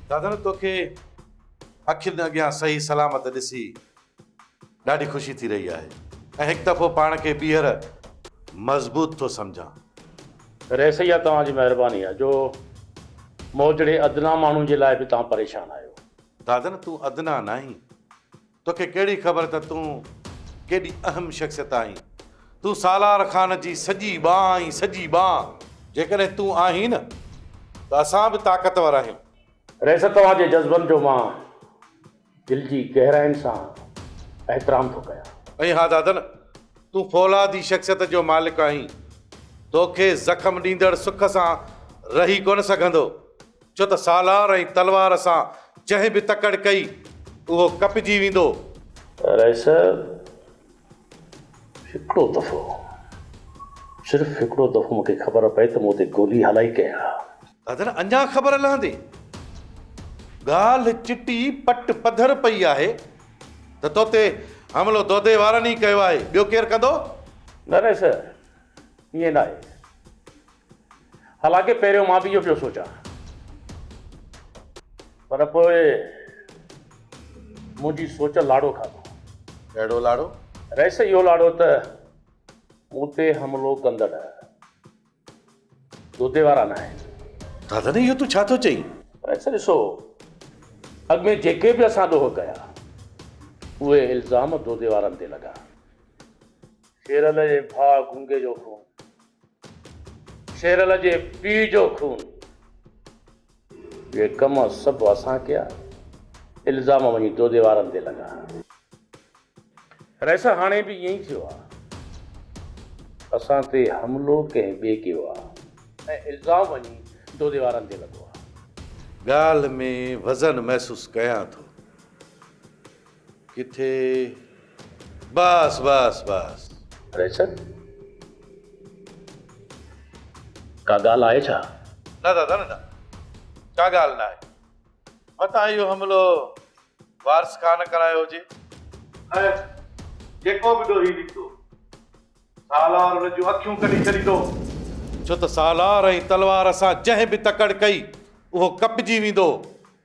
دادن توکي اکين اڳيان صحيح سلامت ڏسي ڏاڍي خوشي ٿي رهي آهي ۽ هڪ دفعو پاڻ کي ٻيهر مضبوط ٿو سمجهان. رئيس اها توهان جي مهرباني آهي جو مون جهڙي ادنيٰ ماڻهو جي لاء به توهان پريشان آهيو. دادن تون ادنيٰ ناهين. توکي ڪهڙي خبر ته تون ڪيڏي اهم شخصيت آهين. تون سالار خان جي سڄي ٻانهن آهين، سڄي ٻانهن. جيڪڏهن تون آهين نه ته اسان به طاقتور آهيون. رئيس توهان جي جذبن جو مان دل جي گهراين سان احترام ٿو ڪيان. ۽ ها دادن، تون فولادي شخصيت جو مالڪ آهين. توکي زخم ڏيندڙ سک سان رهي ڪونه سگهندو. ڇو ته سالار ۽ تلوار سان جنهن به تڪڙ ڪئي، اهو ڪپجي ويندو. رئيس، هڪڙو دفعو، صرف هڪڙو دفعو مون کي خبر پئي ته مون تي گولي هلائي ڪنهن ها. دادن، اڃا خبر لهندي؟ ڳالهه چٽي پٽ پڌر پئي آهي ته تو تي حملو دودي وارن ئي ڪيو آهي، ٻيو ڪير ڪندو؟ نه رئيس، ائين ناهي. حالانڪه پهريون مان به اهو پيو سوچان پر پوء منهنجي سوچ لاڙو کاڌو. ڪهڙو لاڙو؟ رئيس اهو لاڙو ته مون تي حملو ڪندڙ دودي وارا ناهن. دادن اهو تون ڇا ٿو چئين؟ رئيس ڏسو اڳ ۾ جيڪي به اسان ڏوهه ڪيا اهي الزام دودي وارن تي لڳا. شيرل جي ڀاء گونگي جو خون. شيرل جي پيء جو خون. اهي ڪم سڀ اسان ڪيا، الزام وڃي دودي وارن تي لڳا. رئيس هاڻي به ائين ئي ٿيو آ. اسان تي حملو ڪنهن ٻئي ڪيو آ ۽ الزام وڃي دودي وارن تي لڳو آ. ڳالهه ۾ وزن محسوس ڪيان ٿو. ڪٿي بس بس بس. رئيس ڪا ڳالهه آهي ڇا؟ نه دادا نه ڪا ڳالهه ناهي. متان اهو حملو وارث خان ڪرايو هجي. خير جيڪو به ڏوهي نڪتو سالار ان جون اکيون ڪڍي ڇڏيندو. ڇو ته سالار ۽ تلوار سان جنهن به تڪڙ ڪئي اهو ڪپجي ويندو.